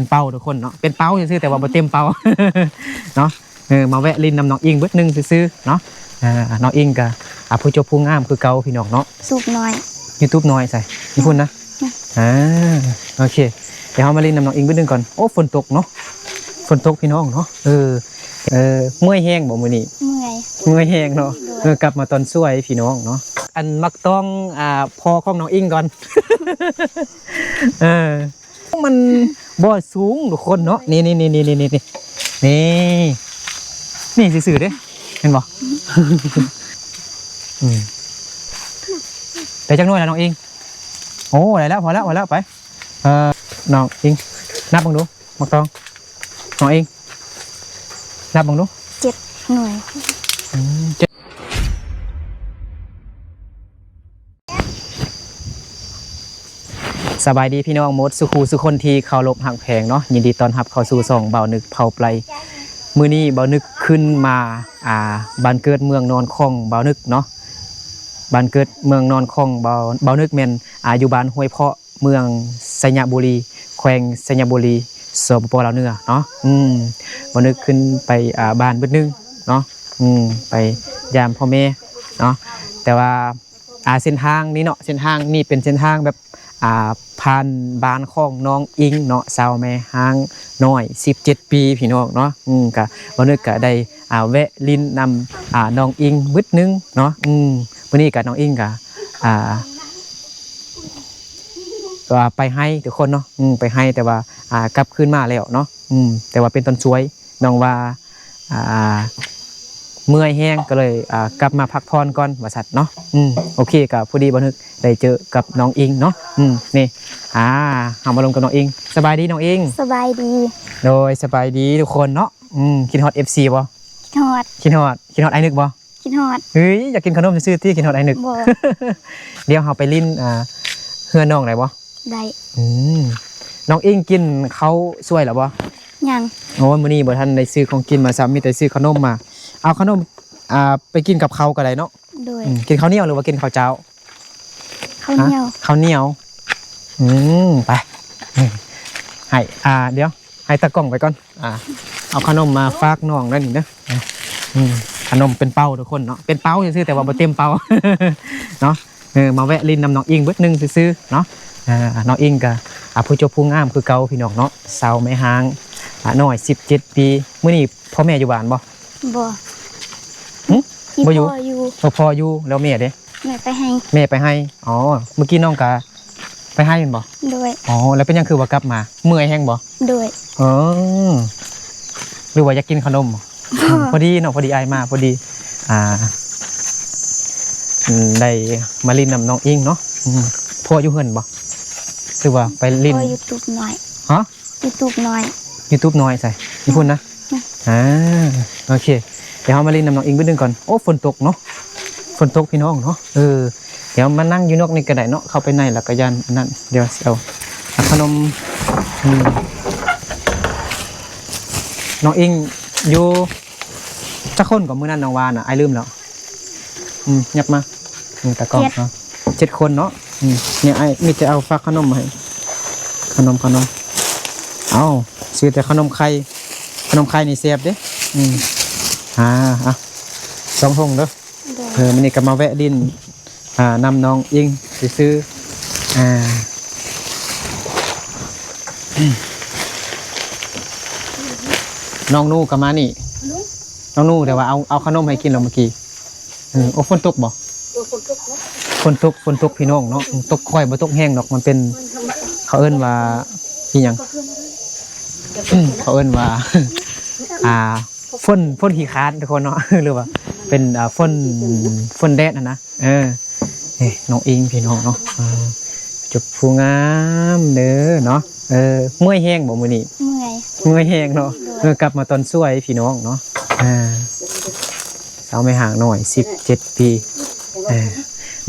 ເປັນເປົ້າທຸກຄົນເນາະ ເປັນເປົ້າຊື່ໆ ແຕ່ວ່າບໍ່ເຕັມເປົ້າເນາະ. ເອີ ມາແວະຫຼິ້ນນຳນ້ອງອິງບຶດໜຶ່ງຊື່ໆເນາະ. ເອີ ນ້ອງອິງກະ ອ່າ ຜູ້ຈົບຜູ້ງາມຄືເກົ່າພີ່ນ້ອງເນາະ. ສູບນ້ອຍ ຢູທູບນ້ອຍໃສ ຢູ່ພຸ້ນນະ. ອ່າ ໂອເຄ ດຽວເຮົາມາຫຼິ້ນນຳນ້ອງອິງບຶດໜຶ່ງກ່ອນ. ໂອ້ ຝົນຕົກເນາະ ຝົນຕົກພີ່ນ້ອງເນາະ. ເອີ ເອີ ເມື່ອຍແຮງບໍ່ມື້ນີ້? ເມື່ອຍ ເມື່ອຍແຮງເນາະ. ໂດຍ ເອີ ກັບມາຕອນສວຍພີ່ນ້ອງເນາະ. ອັນໝາກຕອງ ອ່າ ພໍ່ຂອງນ້ອງອິງກ່ອນ. ເອີ ມັນບໍ່ສູງທຸກຄົນເນາະ. ນີ້ໆໆໆໆ ນີ້ ນີ້ຊື່ໆເດ້ ເຫັນບໍ່? ອືມ ໄດ້ຈັກໜ່ວຍແລ້ວນ້ອງອິງ? ໂອ້ ໄດ້ແລ້ວ ພໍແລ້ວ ພໍແລ້ວ ໄປ. ເອີ ນ້ອງອິງ ນັບເບິ່ງດູ ໝາກຕອງ ນ້ອງອິງ ນັບເບິ່ງດູ. ເຈັດໜ່ວຍ. ອືມ ເຈັດ ສະບາຍດີພີ່ນ້ອງໝົດສູ່ຄູ່ສູ່ຄົນທີ່ເຄົາລົບຮັກແພງເນາະ. ຍິນດີຕ້ອນຮັບເຂົ້າສູ່ຊ່ອງບ່າວນຶກເຜົ່າໄປ. ມື້ນີ້ບ່າວນຶກຂຶ້ນມາ ອ່າ ບ້ານເກີດເມືອງນອນຂອງບ່າວນຶກເນາະ. ບ້ານເກີດເມືອງນອນຂອງບ່າວ ບ່າວນຶກແມ່ນ ອ່າ ຢູ່ບ້ານຫ້ວຍເພາະ ເມືອງໄຊຍະບູລີ ແຂວງໄຊຍະບູລີ ສປປ ລາວເໜືອເນາະ. ອືມ ບ່າວນຶກຂຶ້ນໄປ ອ່າ ບ້ານບຶດໜຶ່ງເນາະ. ອືມ ໄປຢາມພໍ່ແມ່ເນາະ. ແຕ່ວ່າ ອ່າ ເສັ້ນທາງນີ້ເນາະ ເສັ້ນທາງນີ້ເປັນເສັ້ນທາງແບບ ອ່າ ຜ່ານບ້ານຂອງນ້ອງອິງເນາະ ຊາວແມ່ຮ້າງນ້ອຍ ສິບເຈັດປີ ພີ່ນ້ອງເນາະ. ອືມ ກະ ບ່າວນຶກກະໄດ້ ອ່າ ແວະຫຼິ້ນນຳ ອ່າ ນ້ອງອິງບຶດໜຶ່ງເນາະ. ອືມ ມື້ນີ້ກະນ້ອງອິງກະ ອ່າ ວ່າໄປໄຮ່ທຸກຄົນເນາະ. ອືມ ໄປໄຮ່ ແຕ່ວ່າ ອ່າ ກັບຄືນມາແລ້ວເນາະ. ອືມ ແຕ່ວ່າເປັນຕອນສວຍ ນ້ອງວ່າ ອ່າ ເມື່ອຍແຮງ ກໍເລີຍ ອ່າ ກັບມາພັກຜ່ອນກ່ອນວ່າຊັ້ນເນາະ. ອືມ ໂອເຄ ກໍພໍດີບ່າວນຶກໄດ້ເຈີກັບນ້ອງອິງເນາະ. ອືມ ນີ້ ອ່າ ເຮົາມາລົມກັບນ້ອງອິງ. ສະບາຍດີນ້ອງອິງ. ສະບາຍດີ. ໂດຍ ສະບາຍດີທຸກຄົນເນາະ. ອືມ ຄິດຮອດເອັຟຊີບໍ່? ຄິດຮອດ. ຄິດຮອດ ຄິດຮອດອ້າຍນຶກບໍ່? ຄິດຮອດ. ເຮີ້ຍ ຢາກກິນຂະໜົມຊື່ໆຕິ ຄິດຮອດອ້າຍນຶກ. ບໍ່ ດຽວເຮົາໄປຫຼິ້ນ ອ່າ ເຮືອນນ້ອງໄດ້ບໍ່? ໄດ້. ອືມ ນ້ອງອິງກິນເຂົ້າສວຍແລ້ວບໍ່? ຍັງ. ໂອ້ຍ ມື້ນີ້ບໍ່ທັນໄດ້ຊື້ຂອງກິນມາຊ້ຳ ມີແຕ່ຊື້ຂະໜົມມາ. ເອົາຂະໜົມ ອ່າ ໄປກິນກັບເຂົ້າກໍໄດ້ເນາະ. ໂດຍ. ອືມ ກິນເຂົ້າໜຽວ ຫຼືວ່າກິນເຂົ້າເຈົ້າ? ເຂົ້າໜຽວ. ເຂົ້າໜຽວ. ອືມ ໄປ ໃຫ້ ອ່າ ດຽວ ໃຫ້ຕາກ້ອງໄປກ່ອນ. ອ່າ ເອົາຂະໜົມມາຝາກນ້ອງໄດ້ນີ້ເດີ. ອືມ ຂະໜົມເປັນເປົ້າທຸກຄົນເນາະ ເປັນເປົ້າຊື່ໆ ແຕ່ວ່າບໍ່ເຕັມເປົາເນາະ. ເອີ ມາແວະຫຼິ້ນນຳນ້ອງອິງບຶດໜຶ່ງຊື່ໆເນາະ. ອ່າ ນ້ອງອິງກະ ອ່າ ຜູ້ຈົບຜູ້ງາມຄືເກົ່າພີ່ນ້ອງເນາະ. ຊາວແມ່ຮ້າງ ອ່າ ນ້ອຍ ສິບເຈັດປີ. ມື້ນີ້ພໍ່ແມ່ຢູ່ບ້ານບໍ່? ບໍ່. ຫຶ? ບໍ່ຢູ່. ພໍ່ຢູ່. ເອີ ພໍ່ຢູ່ ແລ້ວແມ່ເດ? ແມ່ໄປໄຮ່. ແມ່ໄປໄຮ່. ອໍ ມື້ກີ້ນ້ອງກະໄປໄຮ່ແມ່ນບໍ່? ໂດຍ. ອໍ ແລ້ວເປັນຫຍັງຄືວ່າກັບມາ? ເມື່ອຍແຮງບໍ່? ໂດຍ. ເອີ ຫຼືວ່າຢາກກິນຂະໜົມ? ບໍ່. ພໍດີເນາະ ພໍດີອ້າຍມາ ພໍດີ ອ່າ ອືມ ໄດ້ມາຫຼິ້ນນຳນ້ອງອິງເນາະ. ອືມ ພໍ່ຢູ່ເຮືອນບໍ່? ຫຼືວ່າໄປຫຼິ້ນ? ພໍ່ຢູ່ຕູບນ້ອຍ. ຮະ? ຢູທູບນ້ອຍ. ຢູທູບນ້ອຍໃສ? ຢູ່ພຸ້ນນະ? ນະ. ອ່າ ໂອເຄ ດຽວເຮົາມາຫຼິ້ນນຳນ້ອງອິງບຶດໜຶ່ງກ່ອນ. ໂອ້ ຝົນຕົກເນາະ ຝົນຕົກພີ່ນ້ອງເນາະ. ເອີ ດຽວມານັ່ງຢູ່ນອກນີ້ກໍໄດ້ເນາະ ເຂົ້າໄປໃນແລ້ວກໍຢ້ານອັນນັ້ນ. ດຽວຊິເອົາ ອ່າ ຂະໜົມ. ອືມ ນ້ອງອິງຢູ່ຈັກຄົນກໍມື້ນັ້ນນ້ອງວ່ານະ ອ້າຍລືມແລ້ວ. ອືມ ຫຍັບມາ ອືມ ຕາກ້ອງເນາະ. ເຈັດຄົນເນາະ. ອືມ ນີ້ອ້າຍມີແຕ່ເອົາຝາກຂະໜົມມາໃຫ້ ຂະໜົມ ຂະໜົມ. ເອົາ ຊື້ແຕ່ຂະໜົມໄຂ່ ຂະໜົມໄຂ່ນີ້ແຊບເດ້. ອືມ ອ່າ ອ່ະ ສອງຖົງເດີ. ໂດຍ. ເອີ ມື້ນີ້ກໍມາແວະຫຼິ້ນ ອ່າ ນຳນ້ອງອິງຊື່ໆ. ອ່າ ນ້ອງນູກໍມານີ້ ນ້ອງນູ ແຕ່ວ່າເອົາ ເອົາຂະໜົມໃຫ້ກິນແລ້ວເມື່ອກີ້. ເອີ ໂອ້ ຝົນຕົກບໍ່? ເອີ ຝົນຕົກເນາະ ຝົນຕົກ ຝົນຕົກພີ່ນ້ອງເນາະ. ຕົກຄ່ອຍ ບໍ່ຕົກແຮງດອກ ມັນເປັນ ເຂົາເອີ້ນວ່າອີຫຍັງ? ເຂົາເອີ້ນວ່າ ອ່າ ຝົນ ຝົນຂີ້ຄ້ານທຸກຄົນເນາະ ຫຼືວ່າເປັນ ອ່າ ຝົນ ຝົນແດດຫັ້ນນະ. ເອີ ເອີ ນ້ອງອິງພີ່ນ້ອງເນາະ. ເອີ ຈົບຜູ້ງາມເດີເນາະ. ເອີ ເມື່ອຍແຮງບໍ່ມື້ນີ້? ເມື່ອຍ ເມື່ອຍແຮງເນາະ. ໂດຍ. ເອີ ກັບມາຕອນສວຍພີ່ນ້ອງເນາະ. ອ່າ ສາວແມ່ຮ້າງນ້ອຍ ສິບເຈັດປີ. ເອີ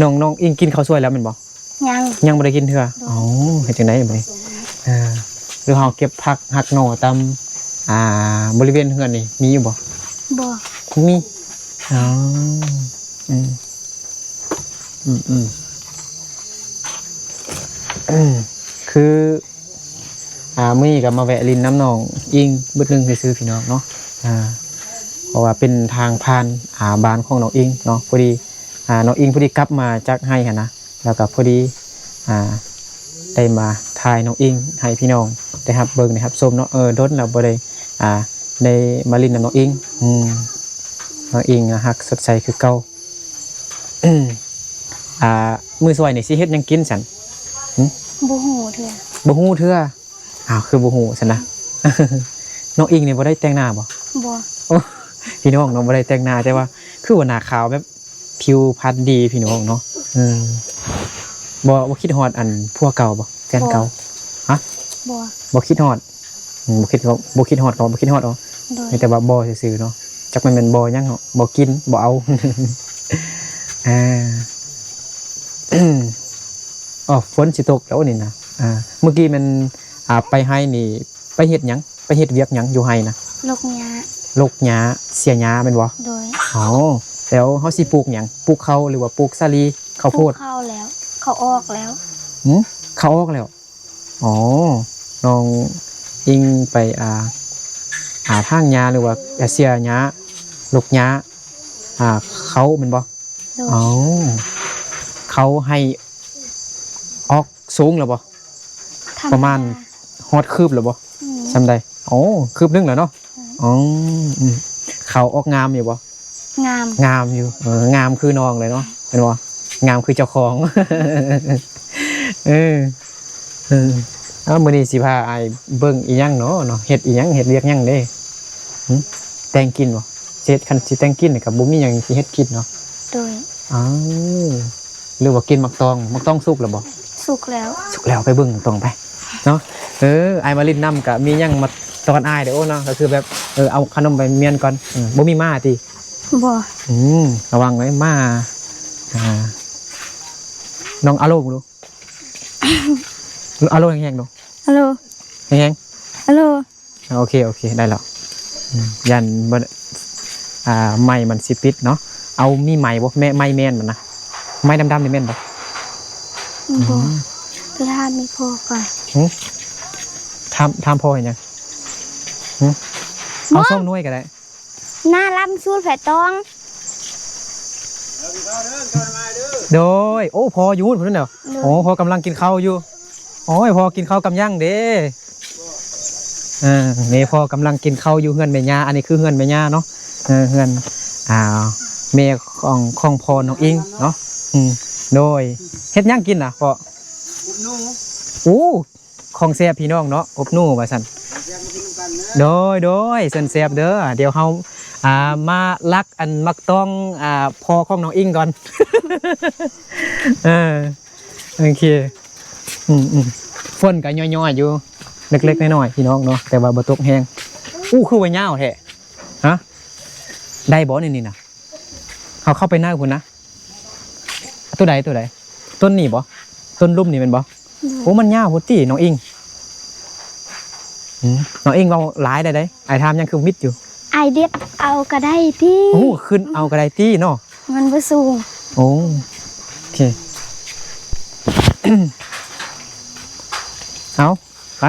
ນ້ອງ ນ້ອງອິງກິນເຂົ້າສວຍແລ້ວແມ່ນບໍ່? ຍັງ ຍັງບໍ່ໄດ້ກິນເທື່ອ. ໂດຍ. ອໍ ເຮັດຈັ່ງໃດບາດນີ້? ເອີ ຫຼືເຮົາເກັບຜັກຫັກໜໍ່ຕາມ ອ່າ ບໍລິເວນເຮືອນນີ້ມີຢູ່ບໍ່? ບໍ່ ມີ. ອໍ ອືມ ອືມ ອືມ ອືມ ຄື ອ່າ ມື້ນີ້ກໍມາແວະຫຼິ້ນນຳນ້ອງອິງບຶດໜຶ່ງຊື່ໆ ພີ່ນ້ອງເນາະ. ອ່າ ເພາະວ່າເປັນທາງຜ່ານ ອ່າ ບ້ານຂອງນ້ອງອິງເນາະ. ພໍດີ ອ່າ ນ້ອງອິງພໍດີກັບມາຈາກໄຮ່ຫັ້ນນະ ແລ້ວກໍພໍດີ ອ່າ ໄດ້ມາຖ່າຍນ້ອງອິງໃຫ້ພີ່ນ້ອງໄດ້ຮັບເບິ່ງໄດ້ຮັບຊົມເນາະ. ເອີ ດົນແລ້ວບໍ່ໄດ້ ອ່າ ໄດ້ມາຫຼິ້ນນຳນ້ອງອິງ. ອືມ ນ້ອງອິງກໍຮັກສົດໃສຄືເກົ່າ. ອ່າ ມື້ສວຍນີ້ຊິເຮັດຫຍັງກິນຊັ້ນ? ຫຶ? ບໍ່ຮູ້ເທື່ອ. ບໍ່ຮູ້ເທື່ອ? ອ້າວ ຄືບໍ່ຮູ້ຊັ້ນນະ? ນ້ອງອິງນີ້ບໍ່ໄດ້ແຕ່ງໜ້າບໍ່? ບໍ່. ໂອ້ ພີ່ນ້ອງເນາະ ບໍ່ໄດ້ແຕ່ງໜ້າ ແຕ່ວ່າຄືວ່າໜ້າຂາວແບບຜິວພັນດີ ພີ່ນ້ອງເນາະ. ເອີ ບໍ່ ບໍ່ຄິດຮອດອັນຜົວເກົ່າບໍ່? ແຟນເກົ່າ. ບໍ່. ຮະ? ບໍ່. ບໍ່ຄິດຮອດ? ອືມ ບໍ່ຄິດ ບໍ່ຄິດຮອດກໍບໍ່ຄິດຮອດເອົາ. ໂດຍ. ມີແຕ່ວ່າບໍ່ຊື່ໆ ເນາະ. ຈັກແມ່ນ ແມ່ນບໍ່ຫຍັງເນາະ ບໍ່ກິນ ບໍ່ເອົາ. ອ່າ ອໍ ຝົນຊິຕົກແລ້ວນີ້ນະ. ອ່າ ມື້ກີ້ແມ່ນ ອ່າ ໄປໄຮ່ນີ້ ໄປເຮັດຫຍັງ? ໄປເຮັດວຽກຫຍັງຢູ່ໄຮ່ນະ? ລົກຫຍ້າ. ລົກຫຍ້າ ເສຍຫຍ້າແມ່ນບໍ່? ໂດຍ. ອໍ ແລ້ວເຮົາຊິປູກຫຍັງ? ປູກເຂົ້າ ຫຼືວ່າປູກສາລີ? ເຂົ້າໂພດ? ປູກເຂົ້າແລ້ວ ເຂົ້າອອກແລ້ວ. ຫື? ເຂົ້າອອກແລ້ວ? ອໍ ນ້ອງອິງໄປ ອ່າ ອ່າ ຖາງຫຍ້າ ຫຼືວ່າເສຍຫຍ້າ ລົກຫຍ້າ ອ່າ ເຂົ້າແມ່ນບໍ່? ໂດຍ. ອໍ ເຂົ້າໄຮ່ອອກສູງແລ້ວບໍ່? ທຳມະດາ. ປະມານຮອດຄືບແລ້ວບໍ່? ອືມ ສ່ຳໃດ? ໂອ້ ຄືບໜຶ່ງແລ້ວເນາະ. ອືມ ອໍ ອືມ ເຂົ້າອອກງາມຢູ່ບໍ່? ງາມ. ງາມຢູ່. ເອີ ງາມຄືນ້ອງເລີຍເນາະ ແມ່ນບໍ່? ງາມຄືເຈົ້າຂອງ. ເອີ ເອີ ເອົາ ມື້ນີ້ຊິພາອ້າຍເບິ່ງອີ່ຫຍັງເນາະ ເນາະ ເຮັດອີ່ຫຍັງ ເຮັດວຽກຫຍັງເດ້? ຫຶ? ແຕ່ງກິນບໍ່? ຊິເຮັດ ຄັນຊິແຕ່ງກິນກໍບໍ່ມີຫຍັງຊິເຮັດກິນເນາະ. ໂດຍ. ອ້າວ ຫຼືວ່າກິນໝາກຕອງ? ໝາກຕອງສຸກແລ້ວບໍ່? ສຸກແລ້ວ. ສຸກແລ້ວ ໄປເບິ່ງໝາກຕອງໄປເນາະ. ເອີ ອ້າຍມາຫຼິ້ນນຳ ກະມີຫຍັງມາຕ້ອນອ້າຍເດີ້. ໂອ້ ເນາະ ກໍຄືແບບ ເອີ ເອົາຂະໜົມໄປມ້ຽນກ່ອນ. ເອີ ບໍ່ມີໝາຕິ? ບໍ່. ອືມ ລະວັງເລີຍໝາ. ອ່າ ນ້ອງອາໂລ ເບິ່ງດູ ອາໂລແຮງໆ ດູ ອາໂລ ແຮງໆ ອາໂລ. ໂອເຄ ໂອເຄ ໄດ້ແລ້ວ. ອືມ ຢ້ານບໍ່ ອ່າ ໄມ້ມັນຊິປິດເນາະ. ເອົາມີໄມ້ບໍ່? ແມ່ ໄມ້ແມ່ນມັນນະ ໄມ້ດຳໆ ນີ້ແມ່ນບໍ່? ອືມ ບໍ່. ໄປຖາມອີ່ພໍ່ກ່ອນ. ຫື? ຖາມ ຖາມພໍ່ເຮັດຫຍັງ? ຫື? ເອົາສອງໜ່ວຍກໍໄດ້. ໜ້າລຳສູດແພຕອງ. ໂດຍ. ໂອ້ ພໍ່ຢູ່ພຸ້ນແຫຼະ. ໂດຍ. ໂອ້ ພໍ່ກຳລັງກິນເຂົ້າຢູ່. ໂອ້ຍ ພໍ່ກິນເຂົ້າກຳຍັງເດ້. ເອີ ນີ້ພໍ່ກຳລັງກິນເຂົ້າຢູ່ເຮືອນແມ່ຍ່າ. ອັນນີ້ຄືເຮືອນແມ່ຍ່າເນາະ. ເອີ ເຮືອນ ອ່າ ແມ່ຂອງ ຂອງພໍ່ນ້ອງອິງເນາະ. ອືມ ໂດຍ. ເຮັດຫຍັງກິນນະພໍ່? ໂອ້ ຂອງແຊບພີ່ນ້ອງເນາະ ອົບໜູວ່າຊັ້ນ. ໂດຍ ໂດຍ ເຊີນແຊບເດີ. ດຽວເຮົາ ອ່າ ມາລັກອັນໝາກຕອງ ອ່າ ພໍ່ຂອງນ້ອງອິງກ່ອນ. ເອີ ໂອເຄ. ອືມໆ ຝົນກໍຍ້ອຍໆ ຢູ່ເລັກໆ ນ້ອຍໆ ພີ່ນ້ອງເນາະ ແຕ່ວ່າບໍ່ຕົກແຮງ. ອູ້ ຄືວ່າຍາວແທ້. ຮະ? ໄດ້ບໍ່ນີ້ນະ? ເຮົາເຂົ້າໄປໃນພຸ້ນນະ. ໂຕໃດ ໂຕໃດ? ຕົ້ນນີ້ບໍ່? ຕົ້ນລຸ່ມນີ້ແມ່ນບໍ່? ໂດຍ. ໂອ້ ມັນຍາວໂພດຕິນ້ອງອິງ. ອືມ ນ້ອງອິງເວົ້າຫຼາຍໄດ້ໃດ໋. ອ້າຍຖາມຫຍັງຄືມິດຢູ່? ອ້າຍເດັດເອົາກໍໄດ້ຕິ. ໂອ້ ຂຶ້ນເອົາກໍໄດ້ຕິເນາະ. ມັນບໍ່ສູງ. ໂອ້ ໂອເຄ. ເອົາ ໄປ.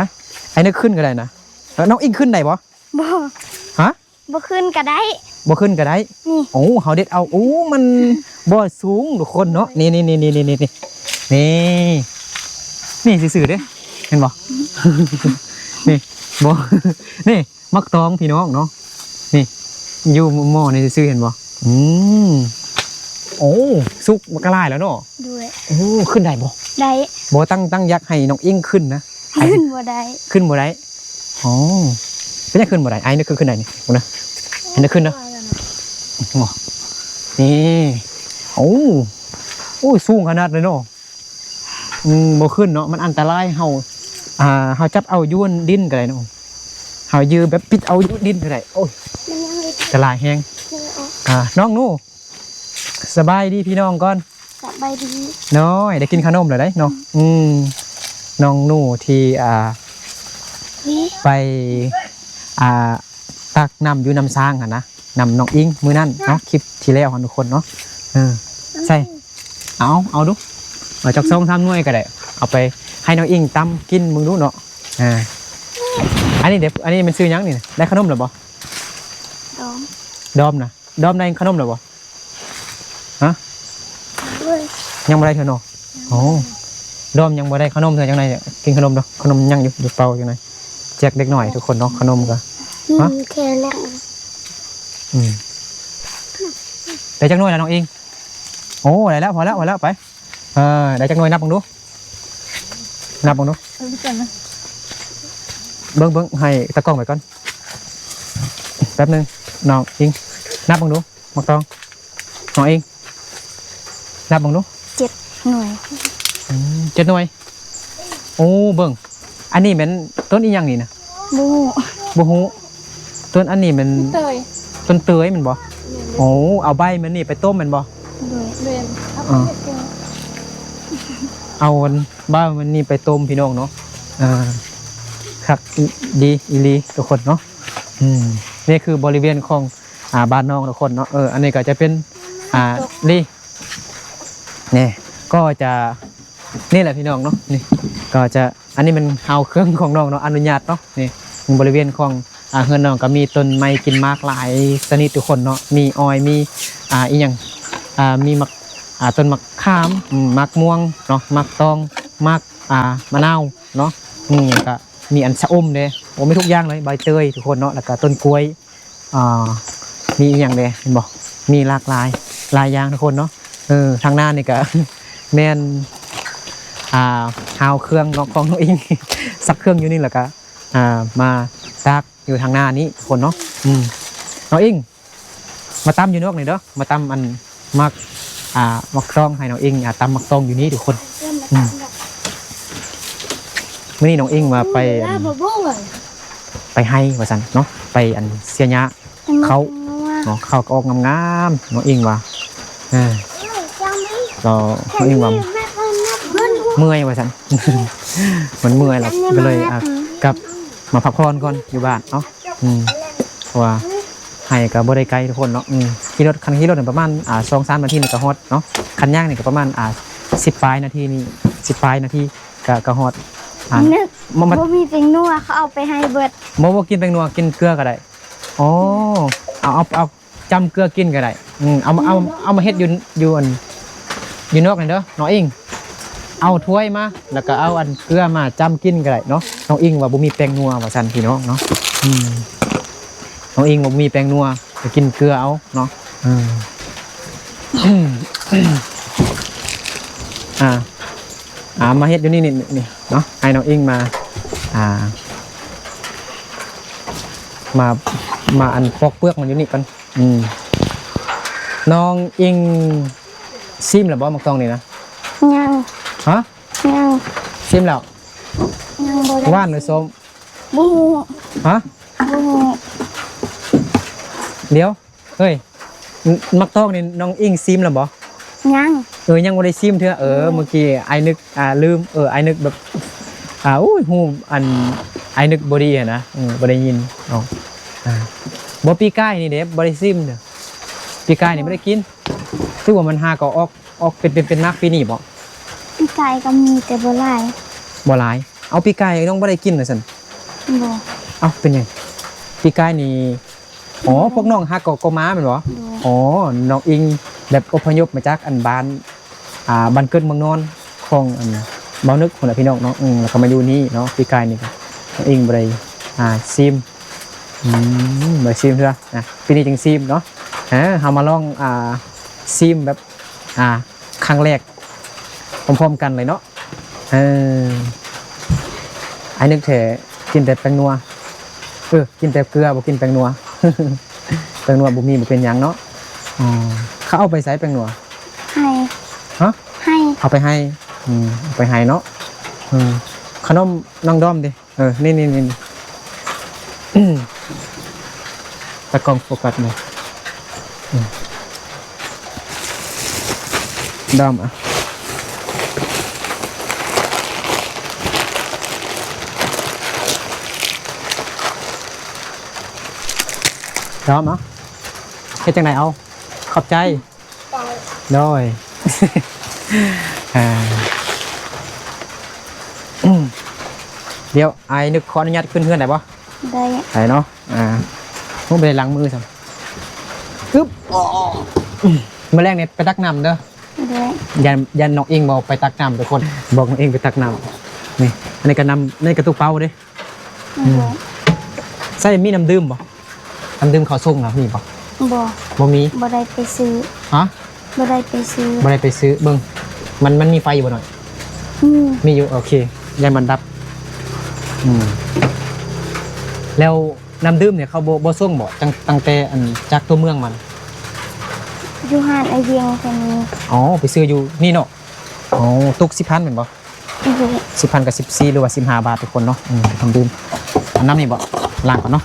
ອ້າຍນຶກຂຶ້ນກໍໄດ້ນະ. ເອີ ນ້ອງອິງຂຶ້ນໄດ້ບໍ່? ບໍ່. ຮະ? ບໍ່ຂຶ້ນກໍໄດ້. ບໍ່ຂຶ້ນກໍໄດ້. ນີ້ ໂອ້ ເຮົາເດັດເອົາ. ໂອ້ ມັນບໍ່ສູງທຸກຄົນເນາະ. ນີ້ ນີ້ ນີ້ ນີ້ ນີ້ ຊື່ໆ ເດ້ ເຫັນບໍ່? ນີ້ ບໍ່ ນີ້ໝາກຕອງພີ່ນ້ອງເນາະ. ນີ້ ຢູ່ໝໍ້ນີ້ຊື່ໆ ເຫັນບໍ່? ອືມ ໂອ້ ສຸກບັກຫຼາຍແລ້ວເນາະ. ໂດຍ. ໂອ້ ຂຶ້ນໄດ້ບໍ່? ໄດ້. ບໍ່ ຕັ້ງ ຕັ້ງຢາກໃຫ້ນ້ອງອິງຂຶ້ນນະ. ຂຶ້ນບໍ່ໄດ້. ຂຶ້ນບໍ່ໄດ້. ອໍ ເປັນຫຍັງຂຶ້ນບໍ່ໄດ້? ອ້າຍນຶກຄືຂຶ້ນໄດ້ນີ້ ເບິ່ງນະ ໃຫ້ນຶກຂຶ້ນເດີ. ນີ້ ໂອ້ ໂອ້ຍ ສູງຂະໜາດເລີຍເນາະ. ອືມ ບໍ່ຂຶ້ນເນາະ ມັນອັນຕະລາຍ. ເຮົາ ອ່າ ເຮົາຈັບເອົາຢູ່ດິນກໍໄດ້ເນາະ ເຮົາຢືແບບປິດເອົາຢູ່ດິນກໍໄດ້. ໂອ້ຍ ອັນຕະລາຍແຮງ. ອ່າ ນ້ອງໜູ ສະບາຍດີພີ່ນ້ອງກ່ອນ. ສະບາຍດີ. ໂດຍ ໄດ້ກິນຂະໜົມແລ້ວເດ້ເນາະ. ອືມ ນ້ອງໜູທີ່ ອ່າ ໄປ ອ່າ ຕັກນ້ຳຢູ່ນ້ຳຊ້າງຫັ້ນນະ ນຳນ້ອງອິງມື້ນັ້ນເນາະ ຄລິບທີ່ແລ້ວຫັ້ນທຸກຄົນເນາະ. ເອີ ໃສ່ ເອົາ ເອົາດູ ເອົາຈັກສອງສາມໜ່ວຍກໍໄດ້ ເອົາໄປໃຫ້ນ້ອງອິງຕຳກິນເບິ່ງດູເນາະ. ອ່າ ອັນນີ້ເດ້ ອັນນີ້ມັນຊື່ຫຍັງນີ້ນະ? ໄດ້ຂະໜົມແລ້ວບໍ່? ດອມ ດອມນະ? ດອມໄດ້ຂະໜົມແລ້ວບໍ່? ຮະ? ຍັງບໍ່ໄດ້ເທື່ອເນາະ. ໂອ້ ດອມຍັງບໍ່ໄດ້ຂະໜົມເທື່ອ. ຈັ່ງໃດກິນຂະໜົມເດີ້. ຂະໜົມຍັງຢູ່ ຢູ່ເປົ່າຈັ່ງໃດ. ແຈກເດັກນ້ອຍທຸກຄົນເນາະ ຂະໜົມກໍ ອືມ ຮະ? ແຄ່ແລ້ວ ອືມ ໄດ້ຈັກໜ່ວຍແລ້ວນ້ອງອິງ? ໂອ້ ໄດ້ແລ້ວ ພໍແລ້ວ ພໍແລ້ວ ໄປ. ເອີ ໄດ້ຈັກໜ່ວຍ ນັບເບິ່ງດູ ນັບເບິ່ງດູ. ເອີ ເບິ່ງ ເບິ່ງ ໃຫ້ຕາກ້ອງໄປກ່ອນ ແປັບໜຶ່ງ ນ້ອງອິງ ນັບເບິ່ງດູ ໝາກຕອງ. ນ້ອງອິງ ນັບເບິ່ງດູ. ເຈັດໜ່ວຍ. ອືມ ເຈັດໜ່ວຍ. ໂອ້ ເບິ່ງ ອັນນີ້ແມ່ນຕົ້ນອີ່ຫຍັງນີ້ນະ? ບໍ່ຮູ້ ບໍ່ຮູ້. ຕົ້ນອັນນີ້ແມ່ນ ຕົ້ນເຕີຍ ຕົ້ນເຕີຍແມ່ນບໍ່? ແມ່ນ. ໂອ້ ເອົາໃບມັນນີ້ໄປຕົ້ມແມ່ນບໍ່? ໂດຍ ແມ່ນ. ເອົາອັນໃບມັນນີ້ໄປຕົ້ມພີ່ນ້ອງເນາະ. ເອີ ຄັກ ອີ່ ດີອີ່ຫຼີທຸກຄົນເນາະ. ອືມ ນີ້ຄືບໍລິເວນຂອງ ອ່າ ບ້ານນ້ອງທຸກຄົນເນາະ. ເອີ ອັນນີ້ກໍຈະເປັນ ອ່າ ລີ ນີ້ ກໍຈະ ນີ້ແຫຼະພີ່ນ້ອງເນາະ. ນີ້ກໍຈະ ອັນນີ້ແມ່ນຮາວເຄື່ອງຂອງນ້ອງເນາະ ອະນຸຍາດເນາະ. ນີ້ ບໍລິເວນຂອງ ອ່າ ເຮືອນນ້ອງກໍມີຕົ້ນໄມ້ກິນໝາກຫຼາຍຊະນິດທຸກຄົນເນາະ. ມີອ້ອຍ ມີ ອ່າ ອີ່ຫຍັງ ອ່າ ມີໝາກ ອ່າ ຕົ້ນໝາກຂາມ ໝາກມ່ວງເນາະ ໝາກຕອງ ໝາກ ອ່າ ມະນາວເນາະ. ອືມ ກໍມີອັນຊະອົມເດ້. ໂອ້ ມີທຸກຢ່າງເລີຍ ໃບເຕີຍທຸກຄົນເນາະ ແລ້ວກໍຕົ້ນກ້ວຍ. ອ່າ ມີອີ່ຫຍັງແດ່ ເຫັນບໍ່? ມີຫຼາກຫຼາຍ ຫຼາຍຢ່າງທຸກຄົນເນາະ. ເອີ ທາງໜ້ານີ້ກະແມ່ນ ອ່າ ຮາວເຄື່ອງເນາະ ຂອງນ້ອງອິງ ຊັກເຄື່ອງຢູ່ນີ້ ແລ້ວກະ ອ່າ ມາຕາກຢູ່ທາງໜ້ານີ້ທຸກຄົນເນາະ. ອືມ ນ້ອງອິງ ມາຕຳຢູ່ນອກນີ້ເດີ ມາຕຳອັນ ໝາກ ອ່າ ໝາກຕອງ ໃຫ້ນ້ອງອິງ ອ່າ ຕຳໝາກຕອງຢູ່ນີ້ທຸກຄົນ. ອືມ ມື້ນີ້ນ້ອງອິງວ່າໄປ ອັນ ໄປໄຮ່ວ່າຊັ້ນເນາະ ໄປ ອັນ ເສຍຫຍ້າເຂົ້າເນາະ. ເຂົ້າກໍອອກງາມໆ ນ້ອງອິງວ່າ. ເອີ ແລ້ວນ້ອງອິງວ່າເມື່ອຍວ່າຊັ້ນ ມັນເມື່ອຍແລ້ວກໍເລີຍ ອ່າ ກັບມາພັກຜ່ອນກ່ອນຢູ່ບ້ານເນາະ. ອືມ ເພາະວ່າ ໄຮ່ກໍບໍ່ໄດ້ໄກທຸກຄົນເນາະ. ອືມ ຂີ່ລົດ ຄັນຂີ່ລົດປະມານ ອ່າ ສອງສາມນາທີນີ້ກໍຮອດເນາະ. ຄັນຍ່າງນີ້ກໍປະມານ ອ່າ ສິບປາຍນາທີນີ້ ສິບປາຍນາທີກໍ ກໍຮອດ. ອ່າ ບໍ່ມີແປ້ງນົວ ເຂົາເອົາໄປໃຫ້ເບິດ. ບໍ່ ບໍ່ກິນແປ້ງນົວ ກິນເກືອກໍໄດ້. ອໍ ເອົາ ເອົາ ເອົາຈ້ຳເກືອກິນກໍໄດ້. ອືມ ເອົາ ເອົາ ເອົາມາເຮັດຢູ່ ຢູ່ອັນ ຢູ່ນອກນັ້ນເດີ ນ້ອງອິງ. ເອົາຖ້ວຍມາ ແລ້ວກໍເອົາອັນເກືອມາຈ້ຳກິນກໍໄດ້ເນາະ. ນ້ອງອິງວ່າບໍ່ມີແປ້ງນົວວ່າຊັ້ນພີ່ນ້ອງເນາະ. ອືມ ນ້ອງອິງວ່າບໍ່ມີແປ້ງນົວ ໄປກິນເກືອເອົາເນາະ. ເອີ ອ່າ ອ່າ ມາເຮັດຢູ່ນີ້ ນີ້ ນີ້ເນາະ ໃຫ້ນ້ອງອິງມາ ອ່າ ມາ ມາອັນປອກເປືອກມັນຢູ່ນີ້ກ່ອນ. ອືມ ນ້ອງອິງຊີມແລ້ວບໍ່ ໝາກຕອງນີ້ນະ? ຍັງ. ຮະ? ຍັງ. ຊີມແລ້ວ? ຍັງບໍ່ໄດ້. ຫວານຫຼືສົ້ມ? ບໍ່ຮູ້. ຮະ? ບໍ່ຮູ້. ດຽວ ເຮີ້ຍ ໝາກຕອງນີ້ນ້ອງອິງຊີມແລ້ວບໍ່? ຍັງ. ເອີ ຍັງບໍ່ໄດ້ຊີມເທື່ອ. ເອີ ອືມ ເມື່ອກີ້ອ້າຍນຶກ ອ່າ ລືມ. ເອີ ອ້າຍນຶກແບບ ອ່າ ໂອ້ຍ ຮູ້ ອັນ ອ້າຍນຶກບໍ່ດີຫັ້ນນະ. ເອີ ບໍ່ໄດ້ຍິນເນາະ. ອ່າ ບໍ່ ປີກາຍນີ້ເດ້ ບໍ່ໄດ້ຊີມເດີ້. ປີກາຍນີ້ບໍ່ໄດ້ກິນ. ຖືວ່າມັນຫາກໍອອກ ອອກເປັນ ເປັນ ເປັນໝາກປີນີ້ບໍ່? ປີກາຍກໍມີແຕ່ບໍ່ຫຼາຍ. ບໍ່ຫຼາຍ. ເອົາ ປີກາຍນ້ອງບໍ່ໄດ້ກິນວ່າຊັ້ນ? ບໍ່. ເອົ້າ ເປັນຫຍັງ? ປີກາຍນີ້ ອໍ ພວກນ້ອງຫາກໍ ກໍມາແມ່ນບໍ່? ໂດຍ. ອໍ ນ້ອງອິງແບບອົບພະຍົບມາຈາກອັນບ້ານ ອ່າ ບ້ານເກີດເມືອງນອນຂອງອັນບ່າວນຶກພຸ້ນນະພີ່ນ້ອງເນາະ. ອືມ ແລ້ວກໍມາຢູ່ນີ້ເນາະ. ປີກາຍນີ້ກໍນ້ອງອິງບໍ່ໄດ້ ອ່າ ຊີມ. ອືມ ບໍ່ໄດ້ຊີມເທື່ອນະ ປີນີ້ຈຶ່ງຊີມເນາະ. ເຮົາມາລອງ ອ່າ ຊີມແບບ ອ່າ ຄັ້ງແລກພ້ອມໆກັນເລີຍເນາະ. ເອີ ອ້າຍນຶກແທ້ກິນແຕ່ແປ້ງນົວ. ເອີ ກິນແຕ່ເກືອ ບໍ່ກິນແປ້ງນົວ. ແປ້ງນົວບໍ່ມີ ບໍ່ເປັນຫຍັງເນາະ. ອໍ ເຂົາເອົາໄປໃສແປ້ງນົວ? ໄຮ່. ຮະ? ໄຮ່. ເອົາໄປໄຮ່. ອືມ ເອົາໄປໄຮ່ເນາະ. ເອີ ຂະໜົມນ້ອງດອມເດ? ເອີ ນີ້ ນີ້ ນີ້ ຕາກ້ອງໂຟກັສນີ້. ອືມ ດອມ ອ່ະ ດອມ ອ່ະ ເຮັດຈັ່ງໃດເອົາ? ຂອບໃຈ. ໂດຍ ອ່າ ດຽວອ້າຍນຶກຂໍອະນຸຍາດຂຶ້ນເຮືອນໄດ້ບໍ່? ໄດ້ ໄດ້ເນາະ. ອ່າ ໂອ້ ບໍ່ໄດ້ລ້າງມືຊ້ຳ. ອຶບ ມື້ແລງນີ້ໄປຕັກນ້ຳເດີ. ໄດ້ ຢ້ານ ຢ້ານນ້ອງອິງບໍ່ໄປຕັກນ້ຳທຸກຄົນ. ບອກນ້ອງອິງໄປຕັກນ້ຳ. ນີ້ ອັນນີ້ກໍນ້ຳ ໃນກະຕຸເປົາເດ້. ອືມ ໃສ່ ມີນ້ຳດື່ມບໍ່? ນ້ຳດື່ມເຂົ້າຊົງນະ ມີບໍ່? ບໍ່ ບໍ່ມີ. ບໍ່ໄດ້ໄປຊື້. ຮະ? ບໍ່ໄດ້ໄປຊື້ ບໍ່ໄດ້ໄປຊື້. ເບິ່ງ ມັນ ມັນມີໄຟຢູ່ບໍ່ນ້ອຍ? ມີ ມີຢູ່. ໂອເຄ ຢ້ານມັນດັບ. ອືມ ແລ້ວນ້ຳດື່ມນີ້ເຂົາບໍ່ ບໍ່ສົ່ງບໍ່? ຕັ້ງ ຕັ້ງແຕ່ ອັນ ຈາກຕົວເມືອງມານະ? ຢູ່ຮ້ານອ້າຍວຽງກໍມີ. ອໍ ໄປຊື້ຢູ່ນີ້ເນາະ. ອໍ ຕົກສິບພັນແມ່ນບໍ່? ໂດຍ ສິບພັນກັບສິບສີ່ ຫຼືວ່າສິບຫ້າບາດທຸກຄົນເນາະ. ອືມ ນ້ຳດື່ມ ອັນ ນ້ຳນີ້ບໍ່? ລ້າງກ່ອນເນາະ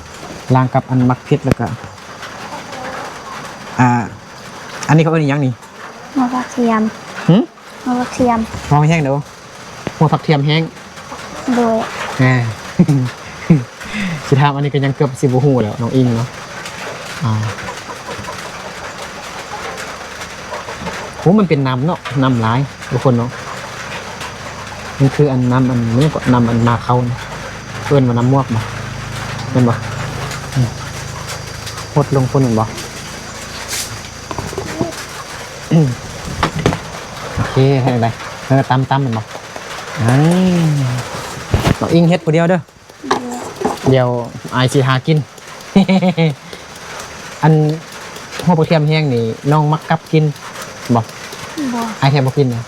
ລ້າງກັບອັນໝາກເຜັດ ແລ້ວກໍ ອ່າ ອັນນີ້ເຂົາເອີ້ນອີ່ຫຍັງນີ້? ຫົວຜັກທຽມ. ຫື? ຫົວຜັກທຽມ. ເວົ້າແຮງເດີ ຫົວຜັກທຽມແຫ້ງ. ໂດຍ ອ່າ ຊິຖາມອັນນີ້ກໍຍັງເກືອບຊິບໍ່ຮູ້ແລ້ວ ນ້ອງອິງເນາະ. ອ່າ ໂອ້ ມັນເປັນນ້ຳເນາະ ນ້ຳຫຼາຍທຸກຄົນເນາະ. ມັນຄືອັນນ້ຳອັນນີ້ກໍ ນ້ຳອັນມາເຂົ້ານີ້ ເອີ້ນວ່ານ້ຳໝວກບໍ່ ແມ່ນບໍ່? ອືມ ຫົດລົງພຸ້ນແມ່ນບໍ່? ໂອເຄ ເຮັດໄດ້. ເອີ ຕຳ ຕຳແມ່ນບໍ່? ອ່າ ນ້ອງອິງເຮັດຜູ້ດຽວເດີ. ດຽວອ້າຍຊິຫາກິນ. ອັນ ຫົວຜັກທຽມແຫ້ງນີ້ ນ້ອງມັກກັບກິນບໍ່? ບໍ່ ອ້າຍແທ້ບໍ່ກິນນະ.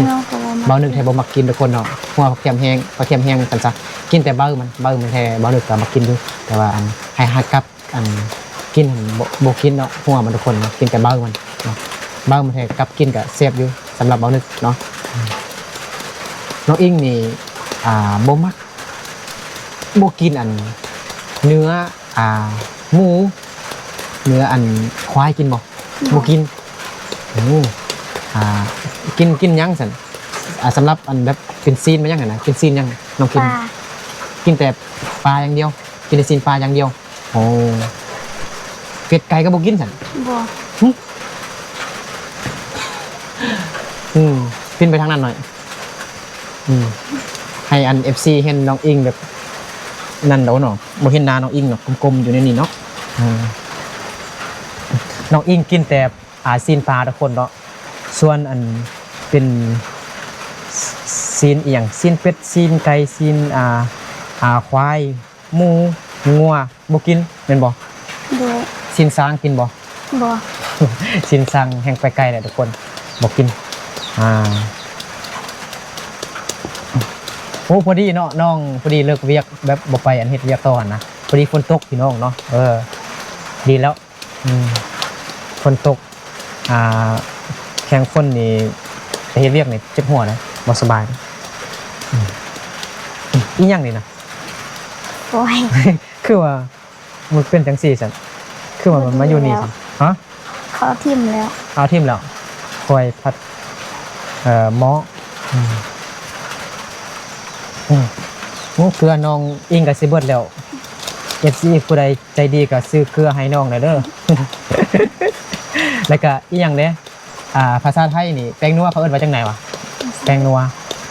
ນ້ອງກໍບໍ່ມັກ ບ່າວນຶກແທ້ບໍ່ມັກກິນທຸກຄົນເນາະ ຫົວຜັກທຽມແຫ້ງ. ຜັກທຽມແຫ້ງຊັ້ນຊະ ກິນແຕ່ໃບມັນ ໃບມັນແທ້ບ່າວນຶກກໍມັກກິນຢູ່ ແຕ່ວ່າ ອັນ ໃຫ້ຫາກັບ ອັນ ກິນຫັ້ນ ບໍ່ ບໍ່ກິນເນາະ ຫົວມັນທຸກຄົນເນາະ ກິນແຕ່ໃບມັນເນາະ. ໃບມັນແທ້ກັບກິນກໍແຊບຢູ່ ສຳລັບບ່າວນຶກເນາະ. ນ້ອງອິງນີ້ ອ່າ ບໍ່ມັກ ບໍ່ກິນອັນ ເນື້ອ ອ່າ ໝູ ເນື້ອອັນ ຄວາຍກິນບໍ່? ບໍ່ ບໍ່ກິນ. ໂອ້ ອ່າ ກິນ ກິນຫຍັງຊັ້ນ? ອ່າ ສຳລັບອັນແບບເປັນຊີ້ນ ແມ່ນຫຍັງຫັ້ນນະ ເປັນຊີ້ນຫຍັງນ້ອງກິນ? ປາ ກິນແຕ່ປາຢ່າງດຽວ ກິນແຕ່ຊີ້ນປາຢ່າງດຽວ. ໂອ້ ເປັດໄກ່ກໍບໍ່ກິນຊັ້ນ? ບໍ່ ຫຶ ອືມ ປິ່ນໄປທາງນັ້ນໜ້ອຍ. ອືມ ໃຫ້ອັນ ເອັຟຊີ ເຫັນນ້ອງອິງແບບນັ້ນໂດເນາະ ບໍ່ເຫັນໜ້ານ້ອງອິງເນາະ ກົມໆຢູ່ໃນນີ້ເນາະ. ເອີ ນ້ອງອິງກິນແຕ່ ອ່າ ຊີ້ນປາທຸກຄົນເນາະ. ສ່ວນອັນເປັນ ຊີ້ນອີ່ຫຍັງ ຊີ້ນເປັດ ຊີ້ນໄກ່ ຊີ້ນ ອ່າ ອ່າ ຄວາຍ ໝູ ງົວ ບໍ່ກິນແມ່ນບໍ່? ໂດຍ ຊີ້ນຊ້າງກິນບໍ່? ບໍ່ ຊີ້ນຊ້າງແຮ່ງໄປໄກແຫຼະທຸກຄົນ ບໍ່ກິນ. ອ່າ ໂອ້ ພໍດີເນາະ ນ້ອງ ພໍດີເລີກວຽກ ແບບບໍ່ໄປອັນເຮັດວຽກຕໍ່ຫັ້ນນະ ພໍດີຝົນຕົກພີ່ນ້ອງເນາະ. ເອີ ດີແລ້ວ. ອືມ ຝົນຕົກ ອ່າ ແຂ່ງຝົນນີ້ໄປເຮັດວຽກນີ້ເຈັບຫົວເດ້ ບໍ່ສະບາຍເດ້. ອືມ ອີ່ຫຍັງນີ້ນະ? ໂອ້ຍ ຄືວ່າມັນເປັນຈັ່ງຊີ້ຊັ້ນ? ຄືວ່າມັນມາຢູ່ນີ້ຊັ້ນ? ຮະ? ເຂົາເອົາຖິ້ມແລ້ວ ເອົາຖິ້ມແລ້ວ. ຂ້ອຍພັດ ເອີ ໝໍ້ ອືມ ອືມ ໂອ້ ເກືອນ້ອງອິງກໍຊິເບິດແລ້ວ. ເອັຟຊີ ຜູ້ໃດໃຈດີກໍຊື້ເກືອໃຫ້ນ້ອງແດ່ເດີ. ແລ້ວກໍອີ່ຫຍັງເດ້? ອ່າ ພາສາໄທນີ້ ແປ້ງນົວເຂົາເອີ້ນວ່າຈັ່ງໃດວະ? ແປ້ງນົວ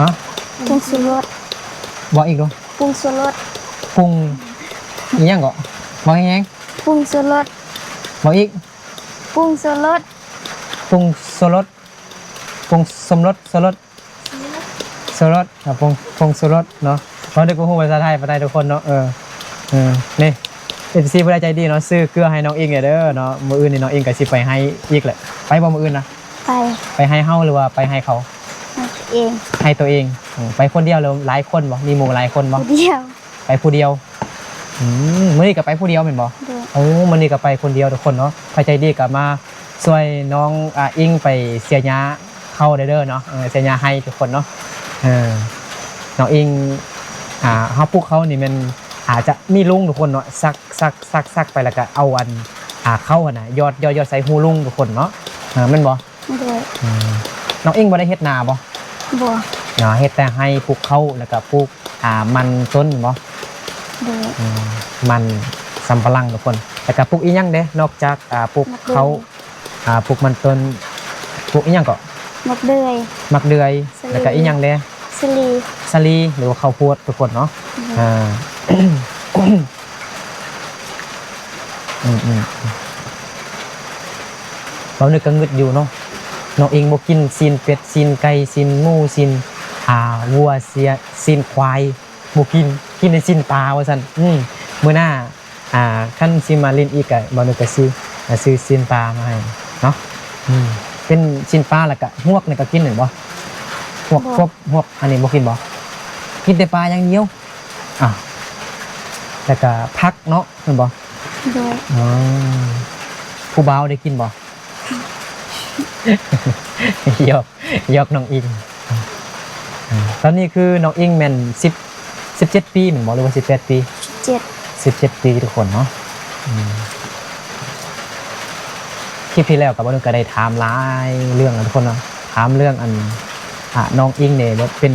ຮະ? ປຸງຊູລົດ. ບອກອີກດູ. ປຸງຊູລົດ. ປຸງອີ່ຫຍັງເກາະ? ບອກແຮງໆ. ປຸງຊູລົດ. ບອກອີກ. ປຸງຊູລົດ. ປຸງຊູລົດ. ປຸງສົມລົດ ຊູລົດ ຊູລົດ ອ່າ ຜົງ ຜົງຊູລົດເນາະ. ເຮົາໄດ້ບໍ່ຮູ້ພາສາໄທປານໃດທຸກຄົນເນາະ. ເອີ ເອີ ນີ້ ເອັຟຊີ ຜູ້ໃດໃຈດີເນາະ ຊື້ເກືອໃຫ້ນ້ອງອິງແດ່ເດີເນາະ. ມື້ອື່ນນີ້ນ້ອງອິງກໍຊິໄປໄຮ່ອີກແຫຼະ. ໄປບໍ່ມື້ອື່ນນະ? ໄປ. ໄປໄຮ່ເຮົາ ຫຼືວ່າໄປໄຮ່ເຂົາ? ໄຮ່ຕົວເອງ. ໄຮ່ຕົວເອງ. ເອີ ໄປຄົນດຽວ ຫຼືຫຼາຍຄົນບໍ່? ມີໝູ່ຫຼາຍຄົນບໍ່? ຜູ້ດຽວ. ໄປຜູ້ດຽວ. ອືມ ມື້ນີ້ກໍໄປຜູ້ດຽວແມ່ນບໍ່? ໂດຍ. ໂອ້ ມື້ນີ້ກໍໄປຄົນດຽວທຸກຄົນເນາະ. ໃຜໃຈດີກໍມາຊ່ວຍນ້ອງ ອ່າ ອິງໄປເສຍຫຍ້າເຂົ້າໄດ້ເດີເນາະ. ເອີ ເສຍຫຍ້າໄຮ່ທຸກຄົນເນາະ. ເອີ ນ້ອງອິງ ອ່າ ເຮົາປູກເຂົ້ານີ້ແມ່ນ ອາດຈະມີລຸງທຸກຄົນເນາະ ສັກ ສັກ ສັກ ສັກໄປ ແລ້ວກໍເອົາອັນ ອ່າ ເຂົ້າຫັ້ນນະ ຢອດ ຢອດ ຢອດໃສ່ຮູລຸງທຸກຄົນເນາະ. ເອີ ແມ່ນບໍ່? ໂດຍ. ອືມ ນ້ອງອິງບໍ່ໄດ້ເຮັດນາບໍ່? ບໍ່. ເນາະ ເຮັດແຕ່ໄຮ່ປູກເຂົ້າ ແລ້ວກໍປູກ ອ່າ ມັນຕົ້ນແມ່ນບໍ່? ໂດຍ. ອືມ ມັນສຳປະຫຼັງທຸກຄົນ. ແລ້ວກໍປູກອີ່ຫຍັງເດ້ ນອກຈາກ ອ່າ ປູກເຂົ້າ ໝາກເດືອຍ ອ່າ ປູກມັນຕົ້ນ ປູກອີ່ຫຍັງເກາະ? ໝາກເດືອຍ. ໝາກເດືອຍ. ສາລີ. ແລ້ວກໍອີ່ຫຍັງເດ້? ສາລີ. ສາລີ ຫຼືວ່າເຂົ້າໂພດທຸກຄົນເນາະ. ໂດຍ. ອ່າ ອືມໆ ເວົ້ານຶກກໍງຶດຢູ່ເນາະ ນ້ອງອິງບໍ່ກິນຊີ້ນເປັດ ຊີ້ນໄກ່ ຊີ້ນໝູ ຊີ້ນ ອ່າ ວັວ ເສຍ ຊີ້ນຄວາຍ ບໍ່ກິນ ກິນແຕ່ຊີ້ນປາວ່າຊັ້ນ. ອືມ ມື້ໜ້າ ອ່າ ຄັນຊິມາຫຼິ້ນອີກກະ ເວົ້ານຶກກະຊິ ອ່າ ຊື້ຊີ້ນປາມາໃຫ້ເນາະ. ອືມ ເປັນຊີ້ນປາ ແລ້ວກະຮວກນີ້ກໍກິນແມ່ນບໍ່? ຮວກ ບໍ່ ກົບ ຮວກອັນນີ້ບໍ່ກິນບໍ່? ກິນແຕ່ປາຢ່າງດຽວ. ອ້າວ ແລ້ວກະຜັກເນາະ ແມ່ນບໍ່? ໂດຍ. ອໍ ຜູ້ບ່າວໄດ້ກິນບໍ່? ຢອກ ຢອກນ້ອງອິງ. ອາ ຕອນນີ້ຄືນ້ອງອິງແມ່ນສິບ ສິບເຈັດປີແມ່ນບໍ່ ຫຼືວ່າສິບແປດປີ? ສິບເຈັດ ສິບເຈັດປີທຸກຄົນເນາະ. ອືມ ຄລິບທີ່ແລ້ວກໍບໍ່ນຸກໍໄດ້ຖາມຫຼາຍເລື່ອງນະທຸກຄົນເນາະ ຖາມເລື່ອງອັນ ອາ ນ້ອງອິງນີ້ແບບເປັນ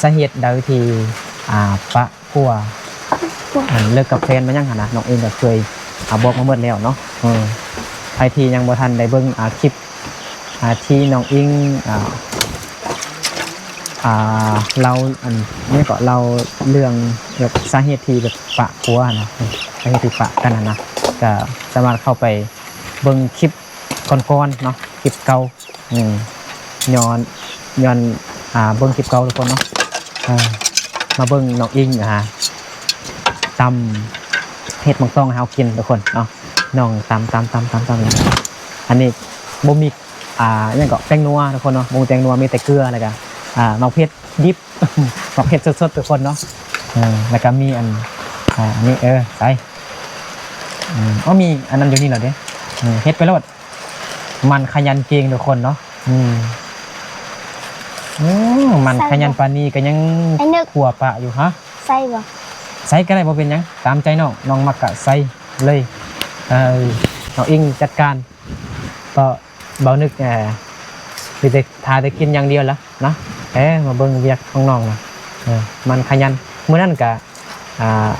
ສາເຫດໃດທີ່ ອາ ປະ ຜົວ ອັນເລີກກັບແຟນມາຫຍັງຫັ້ນນະ ນ້ອງອິງກໍເຄີຍ ອາ ບອກມາໝົດແລ້ວເນາະ. ເອີ ໃຜທີ່ຍັງບໍ່ທັນໄດ້ເບິ່ງ ອາ ຄລິບ ອາ ທີ່ນ້ອງອິງ ອາ ອາ ເລົ່າ ອັນນີ້ກໍເລົ່າເລື່ອງແບບສາເຫດທີ່ແບບປະຜົວຫັ້ນນະ ສາເຫດທີ່ປະກັນຫັ້ນນະ ກໍສາມາດເຂົ້າໄປເບິ່ງຄລິບກ່ອນໆເນາະ ຄລິບເກົ່າ. ອືມ ຍ້ອນ ຍ້ອນ ອ່າ ເບິ່ງຄລິບເກົ່າທຸກຄົນເນາະ. ເອີ ມາເບິ່ງນ້ອງອິງ ອ່າ ຕຳ ເຮັດໝາກຕອງໃຫ້ເຮົາກິນທຸກຄົນເນາະ. ນ້ອງຕຳ ຕຳ ຕຳ ຕຳ ຕຳ ອັນນີ້ບໍ່ມີ ອ່າ ຫຍັງເກາະ ແປ້ງນົວທຸກຄົນເນາະ ບໍ່ມີແປ້ງນົວ ມີແຕ່ເກືອ ແລ້ວກະ ອ່າ ໝາກເຜັດດິບ ໝາກເຜັດສົດໆທຸກຄົນເນາະ. ເອີ ແລ້ວກະມີອັນ ອ່າ ອັນນີ້ ເອີ ໃສ່ ອືມ ເອົາ ມີອັນນັ້ນຢູ່ນີ້ແລ້ວເດ້. ເອີ ເຮັດໄປໂລດ ໝັ່ນຂະຫຍັນເກັ່ງທຸກຄົນເນາະ. ອືມ ໂອ້ ໝັ່ນຂະຫຍັນປານນີ້ກໍຍັງ ໄອ້ນຶກ ຂົ້ວປະຢູ່. ຮະ? ໃສ່ບໍ່? ໃສ່ກໍໄດ້ ບໍ່ເປັນຫຍັງ ຕາມໃຈນ້ອງ ນ້ອງມັກກໍໃສ່ເລີຍ. ເອີ ນ້ອງອິງຈັດການ ກໍເບົານຶກ ເອີ ມີແຕ່ຖ້າແຕ່ກິນຢ່າງດຽວລະເນາະ. ເອີ ມາເບິ່ງວຽກຂອງນ້ອງນະ ເອີ ໝັ່ນຂະຫຍັນ. ມື້ນັ້ນກະ ອ່າ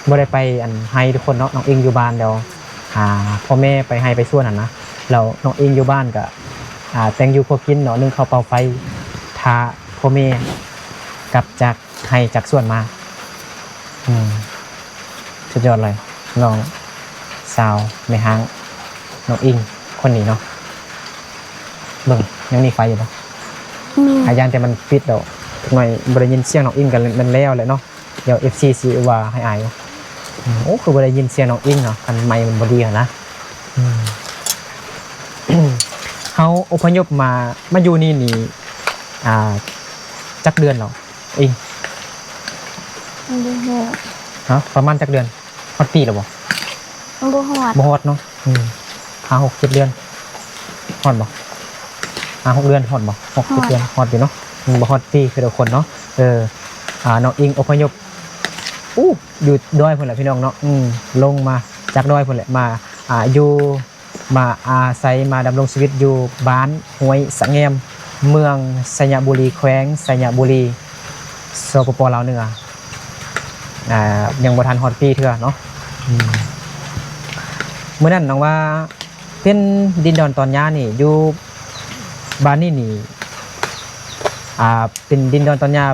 ບໍ່ໄດ້ໄປອັນໄຮ່ທຸກຄົນເນາະ ນ້ອງອິງຢູ່ບ້ານ ແລ້ວ ອ່າ ພໍ່ແມ່ໄປໄຮ່ໄປສວນຫັ້ນນະ ແລ້ວນ້ອງອິງຢູ່ບ້ານກະ ອ່າ ແຕ່ງຢູ່ຄົວກິນເນາະ ໜຶ້ງເຂົ້າເປົ່າໄຟ ຖ້າພໍ່ແມ່ກັບຈາກໄຮ່ຈາກສວນມາ. ອືມ ສຸດຍອດເລີຍ ນ້ອງສາວແມ່ຮ້າງ ນ້ອງອິງຄົນນີ້ເນາະ. ເບິ່ງ ຍັງມີໄຟຢູ່ບໍ່? ມີ ອາ ຢ້ານແຕ່ມັນປິດແລ້ວ ຈັກໜ້ອຍບໍ່ໄດ້ຍິນສຽງນ້ອງອິງກໍແມ່ນແລ້ວແຫຼະເນາະ. ດຽວເອັຟຊີຊິວ່າໃຫ້ອາຍຢູ່. ອືມ ໂອ້ ຄືບໍ່ໄດ້ຍິນສຽງນ້ອງອິງເນາະ ຄັນໄມມັນບໍ່ດີຫັ້ນນະ. ອືມ ເຮົາອົບພະຍົບມາ ມາຢູ່ນີ້ນີ້ ອ່າ ຈັກເດືອນແລ້ວອິງ? ບໍ່ຮູ້. ຮະ? ປະມານຈັກເດືອນ? ຮອດປີແລ້ວບໍ່? ບໍ່ຮອດ ບໍ່ຮອດເນາະ. ອືມ ຫ້າຫົກເຈັດເດືອນ ຮອດບໍ່? ຫ້າຫົກເດືອນ ຮອດບໍ່? ຫົກເຈັດເດືອນ ຮອດຢູ່ເນາະ. ອືມ ບໍ່ຮອດປີຄືທຸກຄົນເນາະ. ເອີ ອ່າ ນ້ອງອິງອົບພະຍົບ ອູ້ ຢູ່ດອຍພຸ້ນແຫຼະພີ່ນ້ອງເນາະ. ອືມ ລົງມາຈາກດອຍພຸ້ນແຫຼະ ມາ ອ່າ ຢູ່ ມາອາໄສ ມາດຳລົງຊີວິດຢູ່ບ້ານຫ້ວຍສະແງມ ເມືອງໄຊຍະບູລີ ແຂວງໄຊຍະບູລີ ສປປ ລາວເໜືອ. ອ່າ ຍັງບໍ່ທັນຮອດປີເທື່ອເນາະ. ອືມ ມື້ນັ້ນນ້ອງວ່າ ເປັນດິນດອນຕອນຫຍ້ານີ້ ຢູ່ບ້ານນີ້ນີ້ ອ່າ ເປັນດິນດອນຕອນຫຍ້າ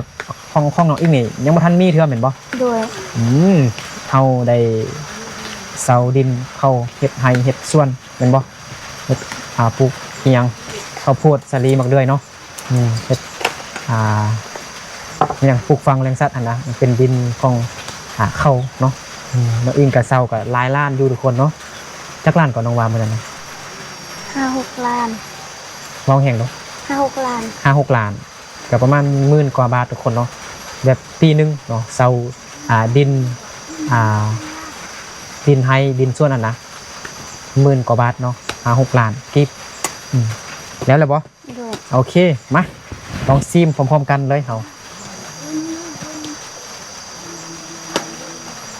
ຂອງ ຂອງນ້ອງອິງນີ້ ຍັງບໍ່ທັນມີເທື່ອແມ່ນບໍ່? ໂດຍ. ອືມ ເຮົາໄດ້ເຊົ່າດິນເຂົາເຮັດໄຮ່ເຮັດສວນແມ່ນບໍ່? ເຮັດ ອ່າ ປູກອີ່ຫຍັງ ເຂົ້າໂພດ ສາລີ ໝາກເດືອຍເນາະ. ອືມ ເຮັດ ອ່າ ຫຍັງ ປູກຝັງລ້ຽງສັດຫັ້ນນະ ມັນເປັນດິນຂອງ ອ່າ ເຂົາເນາະ. ອືມ ນ້ອງອິງກະເຊົ່າກະຫຼາຍລ້ານຢູ່ທຸກຄົນເນາະ. ຈັກລ້ານກໍນ້ອງວ່າມື້ນັ້ນນະ? ຫ້າຫົກລ້ານ. ເວົ້າແຮງເນາະ. ຫ້າຫົກລ້ານ. ຫ້າຫົກລ້ານ ກໍປະມານໝື່ນກວ່າບາດທຸກຄົນເນາະ. ແບບປີໜຶ່ງເນາະ ເຊົ່າ ອ່າ ດິນ ອ່າ ດິນໄຮ່ດິນສວນຫັ້ນນະ ໝື່ນກວ່າບາດເນາະ ຫ້າຫົກລ້ານກີບ. ອືມ ແລ້ວແຫຼະບໍ່? ໂດຍ. ໂອເຄ ມາລອງຊີມພ້ອມໆກັນເລີຍເຮົາ.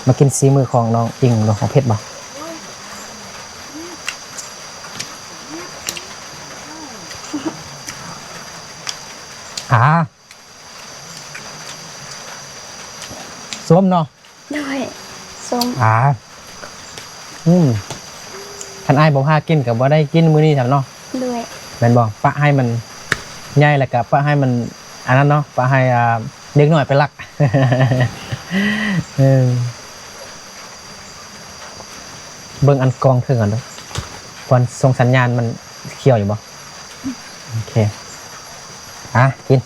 ມາກິນສີມືຂອງນ້ອງອິງເບິ່ງ ເຜັດບໍ່? ອ່າ ສົ້ມເນາະ. ໂດຍ ສົ້ມ. ອ່າ ອືມ ຄັນອ້າຍບໍ່ພາກິນກໍບໍ່ໄດ້ກິນມື້ນີ້ຊ້ຳເນາະ. ໂດຍ. ແມ່ນບໍ່? ປະໃຫ້ມັນໃຫຍ່ ແລ້ວກໍປະໃຫ້ມັນອັນນັ້ນເນາະ ປະໃຫ້ ອ່າ ເດັກນ້ອຍໄປລັກ. ເອີ ເບິ່ງອັນກ່ອງເທິງຫັ້ນເດີ ກ່ອນສົ່ງສັນຍານມັນຂຽວຢູ່ບໍ່? ໂອເຄ ອ່ະ ກິນ.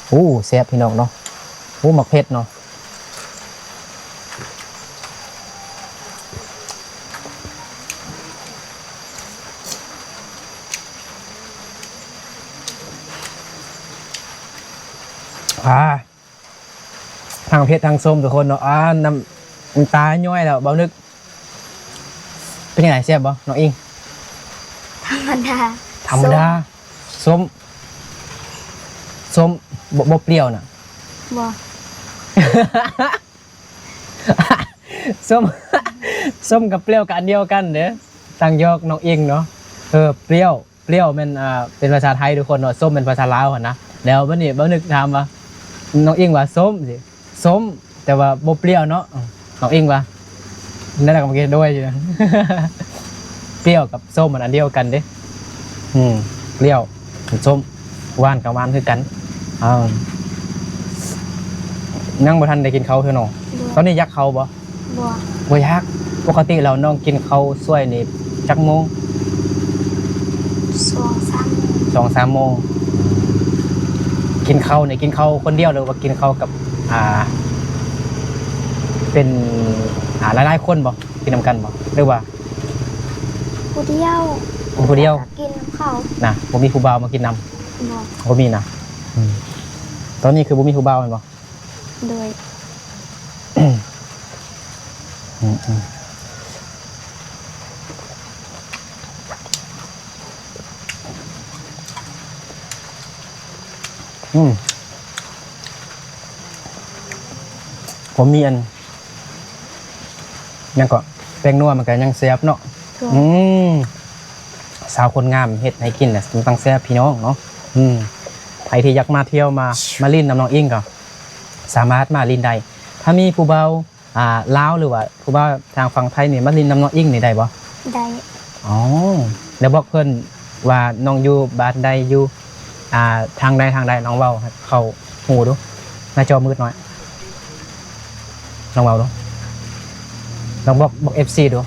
ໂອ້ ແຊບພີ່ນ້ອງເນາະ. ໂອ້ ໝາກເຜັດເນາະ. ອ່າ ທັງເຜັດທັງສົ້ມທຸກຄົນເນາະ. ອ່າ ນ້ຳ ນ້ຳຕາຍ້ອຍແລ້ວ ເບົານຶກ. ເປັນຈັ່ງໃດ ແຊບບໍ່ນ້ອງອິງ? ທຳມະດາ ທຳມະດາ. ສົ້ມ ສົ້ມ ບໍ່ ບໍ່ປ່ຽວນະ? ບໍ່ ສົ້ມ ສົ້ມກັບປ່ຽວກໍອັນດຽວກັນເດ້. ຕັ້ງຢອກນ້ອງອິງເນາະ. ເອີ ປ່ຽວ ປ່ຽວແມ່ນ ອ່າ ເປັນພາສາໄທທຸກຄົນເນາະ, ສົ້ມແມ່ນພາສາລາວຫັ້ນນະ. ແລ້ວບັດນີ້ເບົານຶກຖາມວ່າ ນ້ອງອິງວ່າສົ້ມ ຊິ ສົ້ມ ແຕ່ວ່າບໍ່ປ່ຽວເນາະ. ນ້ອງອິງວ່າ ນັ້ນແຫຼະ ກໍເມື່ອກີ້ໂດຍ ປ່ຽວກັບສົ້ມມັນອັນດຽວກັນເດ້. ອືມ ປ່ຽວ ສົ້ມ ຫວານກໍຫວານຄືກັນ. ອ່າ ຍັງບໍ່ທັນໄດ້ກິນເຂົ້າເທື່ອເນາະ. ໂດຍ ຕອນນີ້ຢາກເຂົ້າບໍ່? ບໍ່ ບໍ່ຢາກ. ປົກກະຕິແລ້ວນ້ອງກິນເຂົ້າຊ່ວຍນີ້ຈັກໂມງ? ສອງສາມໂມງ ສອງສາມໂມງ. ກິນເຂົ້ານີ້ ກິນເຂົ້າຄົນດຽວ ຫຼືວ່າກິນເຂົ້າກັບ ອ່າ ເປັນ ອ່າ ຫຼາຍໆຄົນບໍ່? ກິນນຳກັນບໍ່ ຫຼືວ່າ ຜູ້ດຽວ? ກິນຜູ້ດຽວ ກິນນຳເຂົານະ. ບໍ່ມີຜູ້ບ່າວມາກິນນຳ? ບໍ່ ບໍ່ມີນະ. ອືມ ຕອນນີ້ຄືບໍ່ມີຜູ້ບ່າວແມ່ນບໍ່? ໂດຍ ອືມ ອືມ ອືມ ບໍ່ມີອັນ ຫຍັງເກາະ ແປ້ງນົວມັນກໍຍັງແຊບເນາະ. ໂດຍ ອືມ ສາວຄົນງາມເຮັດໃຫ້ກິນນະ ມັນຕ້ອງແຊບພີ່ນ້ອງເນາະ. ອືມ ໃຜທີ່ຢາກມາທ່ຽວ ມາ ມາຫຼິ້ນນຳນ້ອງອິງກໍສາມາດມາຫຼິ້ນໄດ້. ຖ້າມີຜູ້ບ່າວ ອ່າ ລາວ ຫຼືວ່າຜູ້ບ່າວທາງຝັ່ງໄທນີ້ ມາຫຼິ້ນນຳນ້ອງອິງນີ້ໄດ້ບໍ່? ໄດ້. ອໍ ແລ້ວບອກເພິ່ນວ່ານ້ອງຢູ່ບ້ານໃດ ຢູ່ ອ່າ ທາງໃດ ທາງໃດ ລອງເວົ້າໃຫ້ເຂົາຮູ້ດູ. ໜ້າຈໍມືດໜ້ອຍ ລອງເວົ້າດູ ລອງບອກ ບອກເອັຟຊີດູ.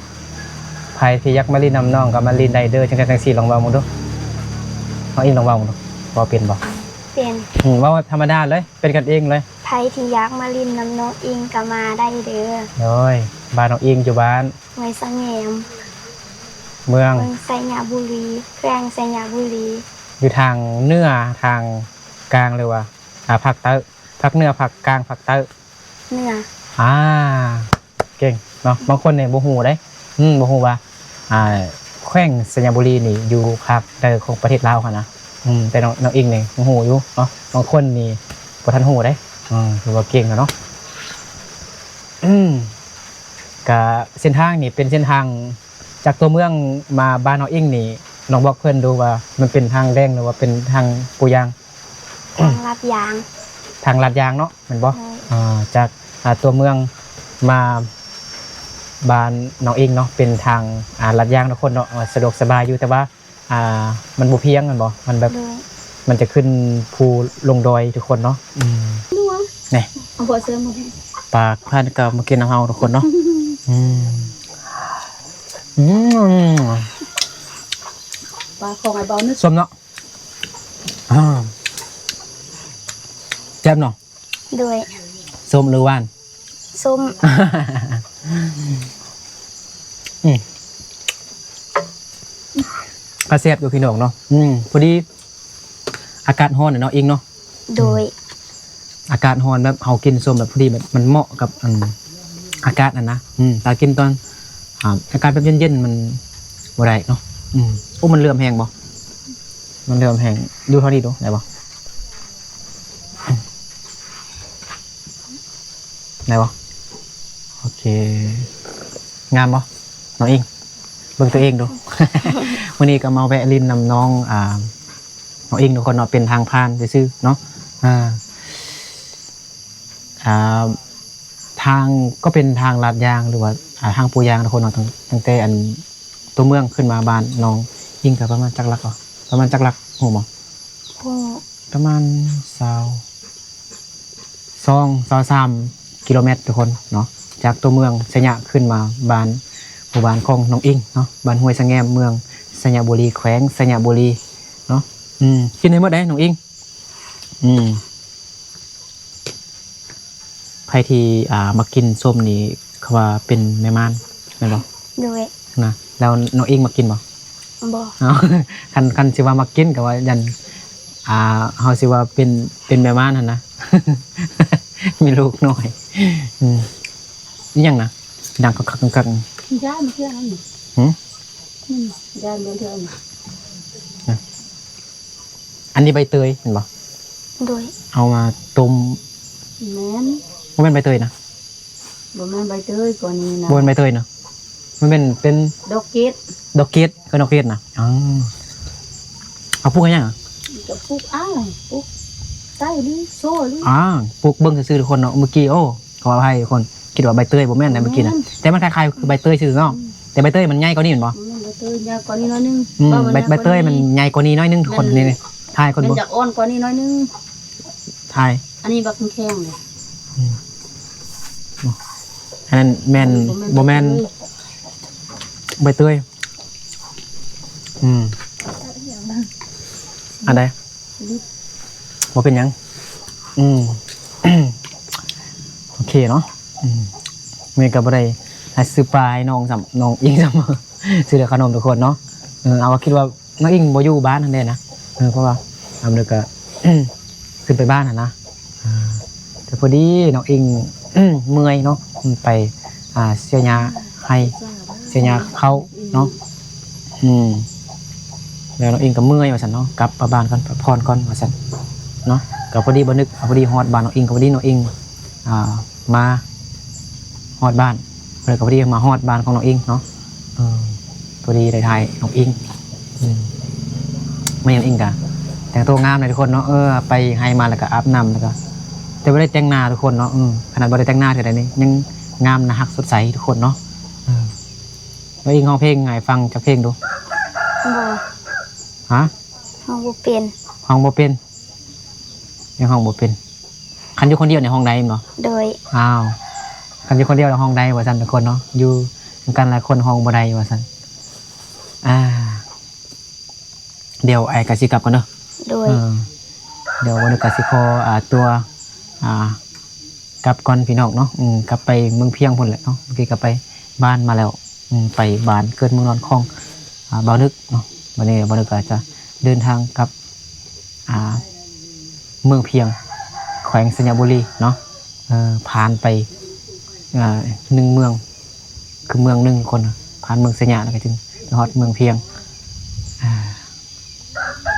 ໃຜທີ່ຢາກມາຫຼິ້ນນຳນ້ອງກໍມາຫຼິ້ນໄດ້ເດີ ຈັ່ງຊັ້ນຈັ່ງຊີ້ ລອງເວົ້າເບິ່ງດູ. ນ້ອງອິງລອງເວົ້າເບິ່ງດູ ເວົ້າເປັນບໍ່? ເປັນ. ອືມ ເວົ້າທຳມະດາເລີຍ ເປັນກັນເອງເລີຍ. ໃຜທີ່ຢາກມາຫຼິ້ນນຳນ້ອງອິງກໍມາໄດ້ເດີ. ໂດຍ ບ້ານນ້ອງອິງຢູ່ບ້ານ ຫ້ວຍສະແຫງມ ເມືອງ ເມືອງໄຊຍະບູລີ ແຂວງໄຊຍະບູລີ. ຢູ່ທາງເໜືອ ທາງກາງ ຫຼືວ່າ ອ່າ ພາກໃຕ້? ພາກເໜືອ ພາກກາງ ພາກໃຕ້? ເໜືອ. ອ່າ ເກັ່ງເນາະ. ບາງຄົນນີ້ບໍ່ຮູ້ເດ້ ອືມ ບໍ່ຮູ້ວ່າ ອ່າ ແຂວງໄຊຍະບູລີນີ້ຢູ່ພາກໃດຂອງປະເທດລາວຫັ້ນນະ. ອືມ ແຕ່ນ້ອງ ນ້ອງອິງນີ້ຮູ້ຢູ່ເນາະ, ບາງຄົນນີ້ບໍ່ທັນຮູ້ເດ້. ເອີ ຖືວ່າເກັ່ງແລ້ວເນາະ. ອືມ ກະເສັ້ນທາງນີ້ເປັນເສັ້ນທາງຈາກຕົວເມືອງມາບ້ານນ້ອງອິງນີ້ ລອງບອກເພິ່ນດູວ່າມັນເປັນທາງແດງ ຫຼືວ່າເປັນທາງປູຢາງ? ທາງລາດຢາງ. ທາງລາດຢາງເນາະ ແມ່ນບໍ່? ໂດຍ. ອ່າ ຈາກ ອ່າ ຕົວເມືອງມາບ້ານນ້ອງອິງເນາະ ເປັນທາງ ອ່າ ລາດຢາງທຸກຄົນເນາະ. ອ່າ ສະດວກສະບາຍຢູ່ ແຕ່ວ່າ ອ່າ ມັນບໍ່ພຽງແມ່ນບໍ່? ມັນແບບ ໂດຍ ມັນຈະຂຶ້ນພູລົງດອຍທຸກຄົນເນາະ. ອືມ ນົວ ນີ້ ເອົາບໍ່ເສີມໝົດ ປາກພັນກໍມາກິນນຳເຮົາທຸກຄົນເນາະ. ອືມ ອືມ ປາຂອງອ້າຍເບົານຶກ ສົ້ມເນາະ. ອ່າ ແຊບເນາະ. ໂດຍ. ສົ້ມຫຼືຫວານ? ສົ້ມ. ອືມ ກໍແຊບຢູ່ພີ່ນ້ອງເນາະ. ອືມ ພໍດີອາກາດຮ້ອນເນາະ ອິງເນາະ. ໂດຍ. ອືມ ອາກາດຮ້ອນ ແບບເຮົາກິນສົ້ມແບບພໍດີ ແບບມັນເໝາະກັບ ອັນ ອາກາດຫັ້ນນະ. ອືມ ຖ້າກິນຕອນ ອ່າ ອາກາດແບບເຢັນໆ ມັນບໍ່ໄດ້ເນາະ. ອືມ ໂອ້ ມັນເຫຼື້ອມແຮງບໍ່? ມັນເຫຼື້ອມແຮງ. ດູເທົ່ານີ້ດູ ໄດ້ບໍ່? ໄດ້ບໍ່? ໂອເຄ ງາມບໍ່ນ້ອງອິງ? ເບິ່ງຕົວເອງດູ. ມື້ນີ້ກໍມາແວະຫຼິ້ນນຳນ້ອງ ອ່າ ນ້ອງອິງທຸກຄົນເນາະ ເປັນທາງຜ່ານຊື່ໆເນາະ. ອ່າ ອ່າ ທາງກໍເປັນທາງລາດຢາງ ຫຼືວ່າ ອ່າ ທາງປູຢາງທຸກຄົນເນາະ. ຕັ້ງ ຕັ້ງແຕ່ອັນຕົວເມືອງຂຶ້ນມາບ້ານນ້ອງອິງກໍປະມານຈັກຫຼັກເກາະ? ປະມານຈັກຫຼັກ ຮູ້ບໍ່? ໂອ້ ປະມານຊາວສອງ ຊາວສາມ ກິໂລແມັດທຸກຄົນເນາະ ຈາກຕົວເມືອງໄຊຍະຂຶ້ນມາບ້ານ ໝູ່ບ້ານຂອງນ້ອງອິງເນາະ ບ້ານຫ້ວຍສະແງມ ເມືອງໄຊຍະບູລີ ແຂວງໄຊຍະບູລີເນາະ. ອືມ ກິນໄດ້ໝົດເດ້ນ້ອງອິງ. ອືມ ໃຜທີ່ ອ່າ ມັກກິນສົ້ມນີ້ ເຂົາວ່າເປັນແມ່ມ່ານແມ່ນບໍ່? ໂດຍ ນະ ແລ້ວນ້ອງອິງມັກກິນບໍ່? ບໍ່ ເອົ້າ ຄັນ ຄັນຊິວ່າມັກກິນກໍວ່າຢ້ານ ອ່າ ເຮົາຊິວ່າເປັນ ເປັນແມ່ມ່ານຫັ້ນນະ ມີລູກນ້ອຍ. ອືມ ອີຫຍັງນະ ດັງຄັກໆ ຄັກໆ? ຢ້ານເທື່ອນັ້ນ ຫື? ອືມ ຢ້ານເທື່ອນັ້ນ. ອັນນີ້ໃບເຕີຍແມ່ນບໍ່? ໂດຍ ເອົາມາຕົ້ມ. ແມ່ນ ບໍ່ແມ່ນໃບເຕີຍນະ? ບໍ່ແມ່ນໃບເຕີຍ ກ່ອນນີ້ນະ ບໍ່ແມ່ນໃບເຕີຍນະ ມັນແມ່ນເປັນດອກເກດ ດອກເກດ ເອີ້ນດອກເກດນະ. ອໍ ເອົາປູກເຮັດຫຍັງ? ກໍປູກ ອ້າວ ປູກໃຕ້ນີ້ ໂຊນີ້ ອ່າ ປູກເບິ່ງຊື່ໆ ທຸກຄົນເນາະ. ເມື່ອກີ້ ໂອ້ ຂໍອະໄພທຸກຄົນ ຄິດວ່າໃບເຕີຍ ບໍ່ແມ່ນໃດເມື່ອກີ້ນະ ແຕ່ມັນຄ້າຍໆ ຄືໃບເຕີຍຊື່ເນາະ. ອືມ ແຕ່ໃບເຕີຍມັນໃຫຍ່ກວ່ານີ້ແມ່ນບໍ່? ອືມ ໃບເຕີຍໃຫຍ່ກວ່ານີ້ໜ້ອຍໜຶ່ງ. ອືມ ໃບ ໃບເຕີຍມັນໃຫຍ່ກວ່ານີ້ໜ້ອຍໜຶ່ງທຸກຄົນ. ນີ້ ຖ່າຍຄົນ ມັນ ເບິ່ງ ຈະອ່ອນກວ່ານີ້ໜ້ອຍໜຶ່ງ ຖ່າຍ ອັນນີ້ບັກແຂງເລີຍ. ອືມ ອັນນັ້ນແມ່ນ ບໍ່ແມ່ນ ບໍ່ແມ່ນໃບເຕີຍ. ອືມ ອັນໃດ? ບໍ່ເປັນຫຍັງ. ອືມ ໂອເຄເນາະ. ອືມ ມື້ນີ້ກໍບໍ່ໄດ້ ອ່າ ຊື້ປາໃຫ້ນ້ອງຊ້ຳ ນ້ອງອິງຊ້ຳ ຊື້ແຕ່ຂະໜົມທຸກຄົນເນາະ. ເອີ ເອົາ ກໍຄິດວ່ານ້ອງອິງບໍ່ຢູ່ບ້ານຫັ້ນແຫຼະນະ ເອີ ເພາະວ່າ ອ່າ ມື້ນີ້ກໍ ຂຶ້ນໄປບ້ານຫັ້ນນະ. ອ່າ ແຕ່ພໍດີນ້ອງອິງເມື່ອຍເນາະ ໄປ ອ່າ ເສຍຫຍ້າໄຮ່ ເສຍຫຍ້າເຂົ້າເນາະ. ອືມ ແລ້ວນ້ອງອິງກໍເມື່ອຍວ່າຊັ້ນເນາະ ກັບມາບ້ານກ່ອນ ພັກຜ່ອນກ່ອນວ່າຊັ້ນເນາະ. ກໍພໍດີບ່າວນຶກ ພໍດີຮອດບ້ານນ້ອງອິງ ກໍພໍດີນ້ອງອິງ ອ່າ ມາຮອດບ້ານ ເພິ່ນກໍພໍດີມາຮອດບ້ານຂອງນ້ອງອິງເນາະ. ເອີ ພໍດີໄດ້ຖ່າຍນ້ອງອິງ. ອືມ ມື້ນີ້ນ້ອງອິງກະແຕ່ງຕົວງາມເລີຍທຸກຄົນເນາະ. ເອີ ໄປໄຮ່ມາແລ້ວກໍອາບນ້ຳ ແລ້ວກໍ ແຕ່ບໍ່ໄດ້ແຕ່ງໜ້າທຸກຄົນເນາະ. ອືມ ຂະໜາດບໍ່ໄດ້ແຕ່ງໜ້າເທື່ອໃດນີ້ ຍັງງາມໜ້າຮັກສົດໃສທຸກຄົນເນາະ. ເອີ ແລ້ວອິງຮ້ອງເພງໃຫ້ຟັງຈັກເພງດູ. ບໍ່ ຮະ? ຮ້ອງບໍ່ເປັນ ຮ້ອງບໍ່ເປັນ ຍັງຮ້ອງບໍ່ເປັນ. ຄັນຢູ່ຄົນດຽວນີ້ຮ້ອງໄດ້ແມ່ນບໍ່? ໂດຍ ອ້າວ ຄັນຢູ່ຄົນດຽວແລ້ວຮ້ອງໄດ້ວ່າຊັ້ນທຸກຄົນເນາະ ຢູ່ນຳກັນຫຼາຍຄົນຮ້ອງບໍ່ໄດ້ວ່າຊັ້ນ. ອ່າ ດຽວອ້າຍກໍຊິກັບກ່ອນເດີ. ໂດຍ ເອີ ດຽວວັນນີ້ກໍຊິຂໍ ອ່າ ຕົວ ອ່າ ກັບກ່ອນພີ່ນ້ອງເນາະ. ອືມ ກັບໄປເມືອງພຽງພຸ້ນແຫຼະເນາະ ເມື່ອກີ້ກໍໄປບ້ານມາແລ້ວ. ອືມ ໄປບ້ານເກີດເມືອງນອນຂອງ ອ່າ ບ່າວນຶກເນາະ. ບັດນີ້ບ່າວນຶກກໍຈະເດີນທາງກັບ ອ່າ ເມືອງພຽງ ແຂວງໄຊຍະບູລີເນາະ. ເອີ ຜ່ານໄປ ເອີ ໜຶ່ງເມືອງ ຄືເມືອງໜຶ່ງຄົນ ຜ່ານເມືອງໄຊຍະ ແລ້ວກໍຈຶ່ງໄປຮອດເມືອງພຽງ. ອ່າ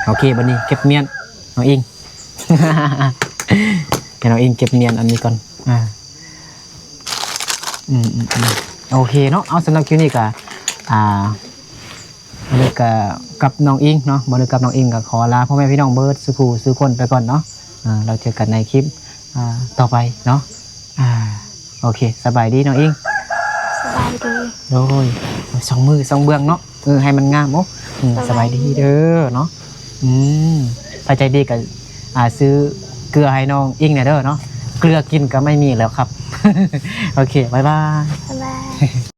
ໂອເຄ ບັດນີ້ເກັບມ້ຽນນ້ອງອິງ ໃຫ້ນ້ອງອິງເກັບມ້ຽນອັນນີ້ກ່ອນ. ອ່າ ອືມໆໆ ໂອເຄເນາະ. ເອົາ ສຳລັບຄລິບນີ້ກໍ ອ່າ ບ່າວນຶກກັບນ້ອງອິງເນາະ ບ່າວນຶກກັບນ້ອງອິງກໍຂໍລາພໍ່ແມ່ພີ່ນ້ອງເບິດສູ່ຜູ້ສູ່ຄົນໄປກ່ອນເນາະ. ເອີ ແລ້ວເຈີກັນໃນຄລິບ ອ່າ ຕໍ່ໄປເນາະ. ອ່າ ໂອເຄ ສະບາຍດີນ້ອງອິງ. ສະບາຍດີ. ໂດຍ ສອງມືສອງເບື້ອງເນາະ. ເອີ ໃຫ້ມັນງາມ. ໂອ້ ອືມ ສະບາຍດີເດີເນາະ. ອືມ ໃຜໃຈດີກໍ ອ່າ ຊື້ເກືອໃຫ້ນ້ອງອິງແດ່ເດີເນາະ. ເກືອກິນກໍໄມ່ມີແລ້ວຄັບ. ໂອເຄ ບາຍບາຍ. ບາຍບາຍ.